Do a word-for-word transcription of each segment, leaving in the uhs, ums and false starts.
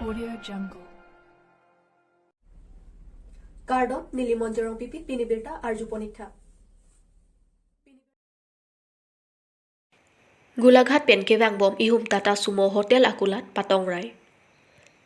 Audio Jungle. Kardom, neli Monjorong Pipi, pini birta arjupon ik tha. Golaghat pen kevangbom ihum Tata Sumo Hotel akulat patongrai.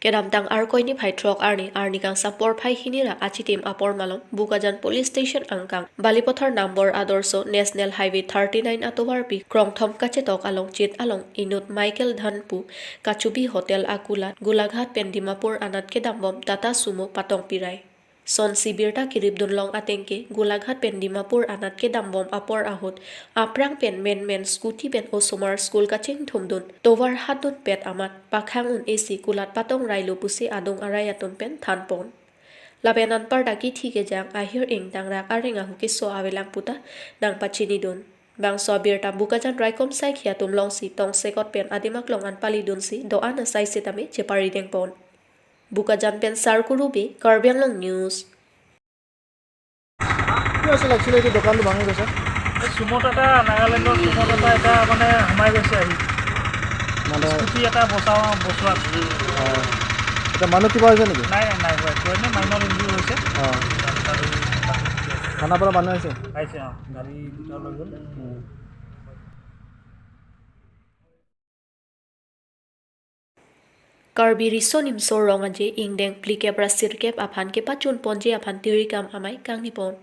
Kedamtang Arkoi niphai throk arni, arni kangsam porphai hini ra achitim apor malom Bokajan Police Station angkang Balipathar Nambor Adorsho National Highway thirty-nine atovarpi krongthom kachetok along chit along inut Michael Dhanpu kachubi hotel akulat Golaghat pen Dimapur anat kedambom Tata Sumo patongpirai. Sonsi birta kiripdun long atengke, Golaghat pen Dimapur anat kedambom apor ahut, aphrang pen menmen scooty pen osomar school kachingthumdun tovar hatdunpet amat, pakhang un-esi kulat patongrailo pusi adung arai atum pen thanpon. Lapen anparta kithi kejang ahir ingtangrak areng ahu keso avelang puta nangpachinidun. Bangso abirta Bokajan raikom saikhi atum longsi tongsekot pen adim aklong an palidunsi do-an asai sitame cheparidengpon. Bokajan pen Sarkuru Bey, Karbi Anglong News. কি হৈছিল একচুৱেলি? এইটো দোকানটো ভাঙি গৈছে। এই চুম' টাটা, নাগালেণ্ডৰ চুম' টাটা এটা মানে সোমাই গৈছে আহি। মানে স্কুটি এটা বচাওঁ, বচোৱাত। অ। এতিয়া মানুহ কিবা হৈছে নেকি? নাই, নাই, নাই হোৱা। একো এনে মাইনৰ ইঞ্জুৰি হৈছে। অ। থানাৰ পৰা মানুহ আহিছে? আহিছে, অ। গাড়ী দুটা লৈ গ'ল। উম। Karbi Riso Nimso Rong Aje ingdeng phlikep ra sirkep aphan kepachunponji aphan tirikam amei kangnipon.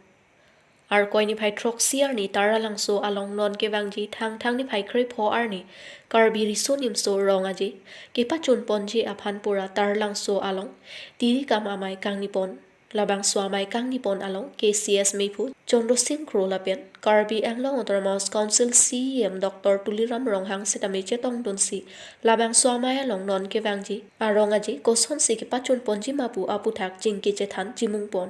Arkoi niphai throksi arni Taralangso along non kevangji Thangthang niphai krepho arni Karbi Riso Nimso Rong Aje kepachunponji aphan pura Taralangso along tirikam amei kangnipon. Labangso amei kangnipon along K C S mephu Chandra Sing Kro lapen Karbi Anglong Autonomous Council C E M Doctor Tuliram Ronghang sitame chetongdunsi labangso amei along non kevangji arong aje kosonsi kepachunponji ma pu aputhak chingki chethan chimungpon.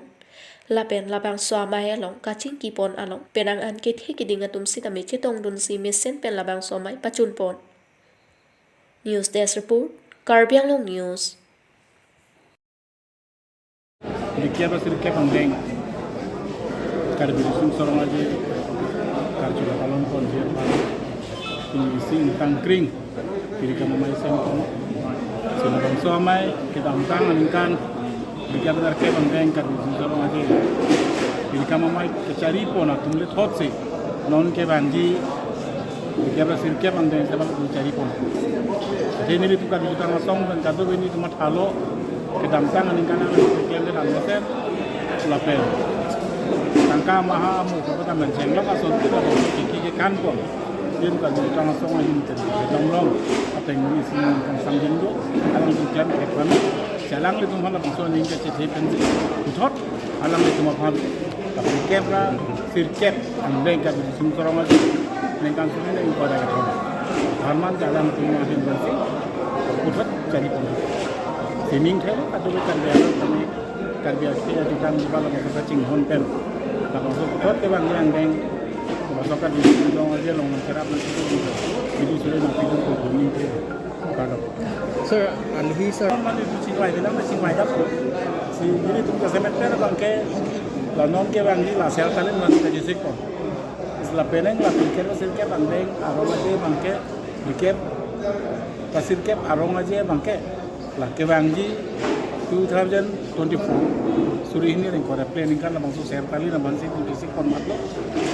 Lapen labangso amei along kachingkipon along penang an kethe kiding atum sitame chetongdunsi mesen pen labangso amei pachunpon. News Desk Report, Karbi Anglong News. Phlikep ra sirkep angdeng Karbi Riso Nimso Rong Aje karju kapalonponji aphan pini isi ingtang kring tirikam amei sempon. Si labangso amei kedamtang aningkan phlikep ra sirkep angdeng Karbi Riso Nimso Rong Aje tirikam amei kecharipon atum le thotsi non kevangji phlikep ra sirkep angdeng sepak kecharipon. Jadi nelitum Karbi Jutang Asong pen kadokave nelitum mathalo kedamtang aningkan aklem kedam mesen lapen tangka maha amu kapata menjeng lok ason kita kiki kekanpon. Nelitum Karbi Jutang Asong ahin kedam long ateng ni isi kangsam jengdo alang keklem kekpan. Jalang nelitum aphan labangso aning kechethe pensi puthot alanglitum aphan phlikep ra sirkep angdeng Karbi Riso Nimso Rong Aje ningkan suri ningkan pada kethom. Tharman jalang atum ahin pensi puthot charipon. Sining thelo kadokave Karbi atum kami Karbi atum ajakong jibala masa kachinghon pen. Labangso puthot kevangji angdeng labangso Karbi Riso Nimso Rong Aje along nangcherap nangchitu bidi suri nangpitu kuning thelo. Kardom. Sir, alohi sir. Mane tu chingvai bilang na chingvai dap. Si nelitum kasemet pen abangke la non kevangji la ser talin mane kajisikpon. Lapen la phlikep ra sirkep angdeng arong aje abangke phlikep ra sirkep arong aje abangke la kevangji two thousand twenty-four suri hini ra ingkoi ra phli aningkan labangso ser talin abangsi twenty-six kon matlo.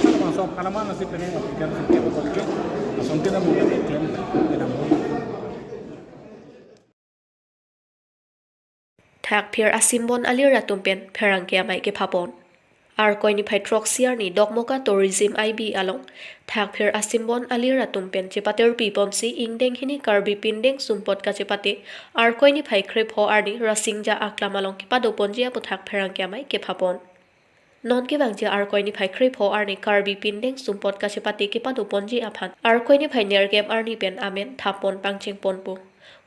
Labangso aphan aman asi penang la phlikep ra sirkep abangke asontin amu ke klem kedam. Thakphir asimbon alir atum pen pherangke amei kephapon. Arkoi niphai throksi arni Dokmoka Tourism I B along thakphir asimbon alir atum pen chepaterpiponsi ingdeng hini Karbi pindeng sumpot kachepate Arkoi niphai krepho arni Rasingja Aklam along kepadoponji aputhak pherangke amei kephapon. Non kevangji Arkoi niphai krepho arni Karbi pindeng sumpot kachepate kepadoponji aphan Arkoi niphai nerkep arni pen amen thappon pangchengponpo.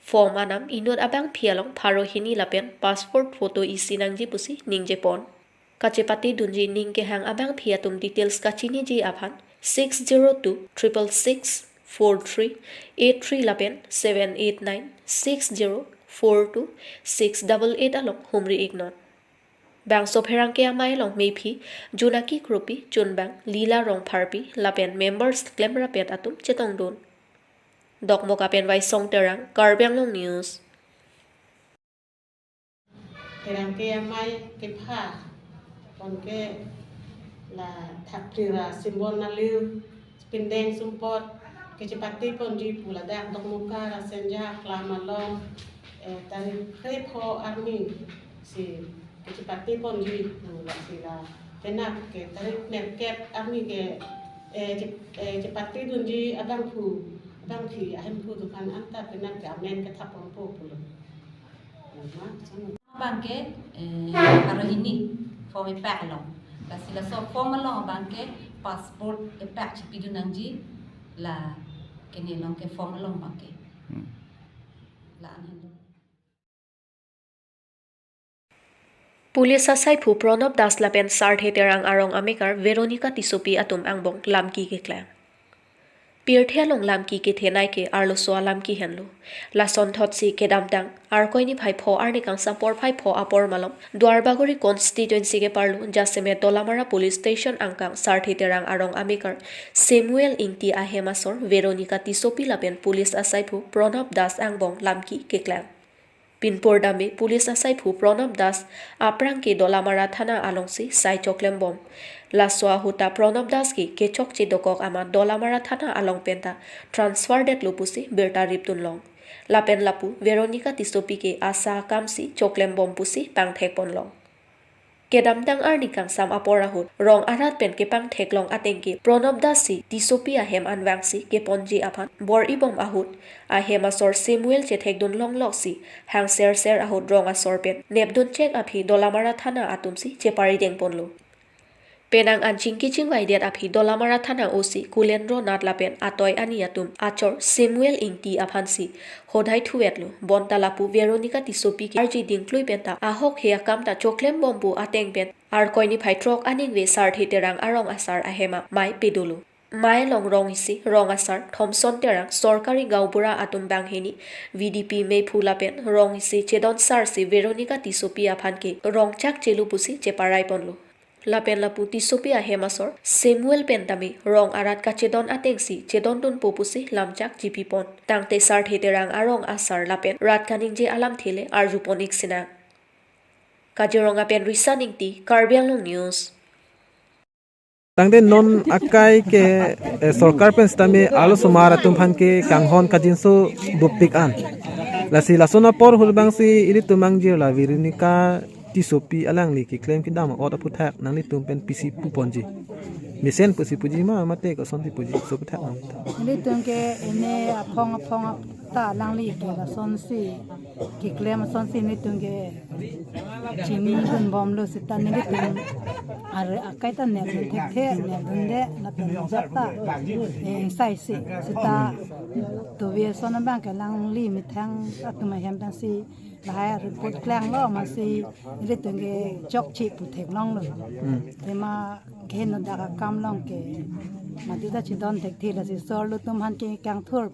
Form anam inut abangpi along pharo hini lapen passport photo isi nangji pusi ningjepon. Kachepatedunji ning kehang abangpi atum details kachiniji aphan six zero two triple six four three eight three lapen seven eight nine six zero four two six double eight along humri iknon. Bangso pherangke amei along mephi Junaki Kropi, chunbang Lila Rongpharpi lapen members klemrapet atum chetongdun. Dokmoka pen Waisong Terang, Karbi Anglong News. Kerang ke amei kepha, pon ke la thakphli ra simbon naliu, pindeng sumpot, kechepate ponji pu ladak Dokmoka Rasenja Aklam along, eh, tarik krepho arni si kechepate ponji pu lasi la penap ke tarik nerkep arni ke, eh, che-, eh, chepate dunji abangphu, abangphi ahemphu atum aphan anta penap ke amen kethap ponpo pulo. Abang ke, eh, arohini form epak along. Lasi laso form along abang ke passport epak chipidun nangji, la kene along ke form along abang ke. Hmm. La-an henlo. Police asaiphu Pranab Das lapen Sarthe Terang arong amekar Veronica Tissopi atum angbong lamki keklang. Pirthe along lamki kethenei ke arloso alamki henlo. Lasonthotsi kedamtang Arkoi niphai pho arni kangsam porphai pho apor malom Duarbagori constituency keparlo jasemet Dolamara Police Station angkang Sarthe Terang arong amekar Samuel Ingti ahem asor Veronica Tissopi lapen police asaiphu Pranab Das angbong lamki keklang. Pinpur dame police asaiphu Pranab Das aphrang ke Dolamara Thana alongsi sai choklembom. Laso ahut ta Pranab Das ke kechokche dokok amat Dolamara Thana along penta transfer detlo pusi birta ripdunlong. Lapen lapu Veronica Tissopi ke asa akamsi choklembom pusi pangthekponlong. Kedamtang arni kangsam apor ahut rong arat pen kepangtheklong ateng ke Pranab Das si Tissopi ahem anvangsi keponji aphan bor-ibom ahut ahem asor Samuel chethekdun longloksi hangserser ahut rong asor pen nepdunchek aphi Dolamara Thana atumsi cheparidengponlo. Penang an chingki chingvaidet aphi Dolamara Thana O C Kulendro Nath lapen atoi ani atum achor Samuel Ingti aphansi hodai thuvetlo. Bonta lapu Veronica Tissopi ke arji dingklui penta ahokhe akam ta choklembom pu ateng pen Arkoi niphai throk aningve Sarthe Terang arong asar ahem amei pedolo. Mei along rong isi rong asar Thomson Terang, Sorkari Gaonbura atum banghini, V D P meiphu lapen rong isi chedon sarsi Veronica Tissopi aphan ke rongchak chelo pusi cheparaiponlo. Lapen lapu Tissopi ahem asor Samuel pen tame rong arat kachedon atengsi chedondunpo pusi lamchak chipipon. Tangte Sarthe Terang arong asar lapen rat kaningje alamthe le arjupon-ik sinang. Kaziranga pen Risa Ingti, Karbi Anglong News. Tangte non akai ke, eh, sorkar pen sitame arlosomar atum aphan ke kanghon kajinso bupik an. Lasi lason apor ahut abangsi ilitum angjir la Veronica Tissopi alangli keklem kedam a'ot aphuthak nanglitum pen pisi puponji. Mesen pusi puji ma mate kosonsi puji, so aphuthak nang. Nelitum ke ene aphong aphong ta alangli ke lasonsi keklem asonsi nelitum ke chinidunbomlo seta nelitum ar akai ta nepdun thekthe nepdunde lapen jat ta, eh, ingsaisi seta tuvi ason abang ke alangli methang atum ahem pensi lahai report klanglo amatsi nelitum ke chokche putheklonglo. Hmm. Tema kehenodak akam along ke mati ta chedon thekthe lasi sorlo atum aphan ke kangthur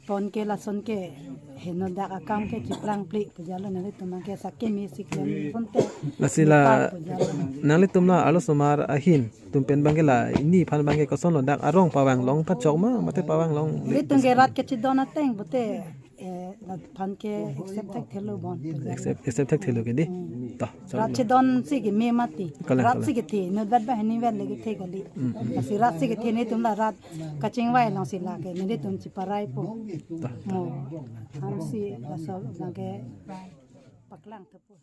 pon ke lason ke henodak akam ke chiplangple pu jalo nelitum ke sakimi siklem sonte. Lasi la nipai pu jalo. Nanglitum la arlosomar ahin atum pen abang ke la ini aphan abang ke kosonlo, dak arong pavanglong pachok ma mate pavanglong? Nelitum ke rat kachedon ateng pute, eh, rat aphan ke accept thekthelo bon. Accept, accept thekthelo ke dei. Hmm. To, rat chedonsi keme mati. Kalang, rat kalang. Si kethe, inutvet banghini vet le kethe kali. Hmm, hmm, hmm. Lasi rat si kethe nelitum la rat kachingvai alongsi lake nelitum cheparaipo. To, to. Mo, hamsi laso abang ke paklang thupo.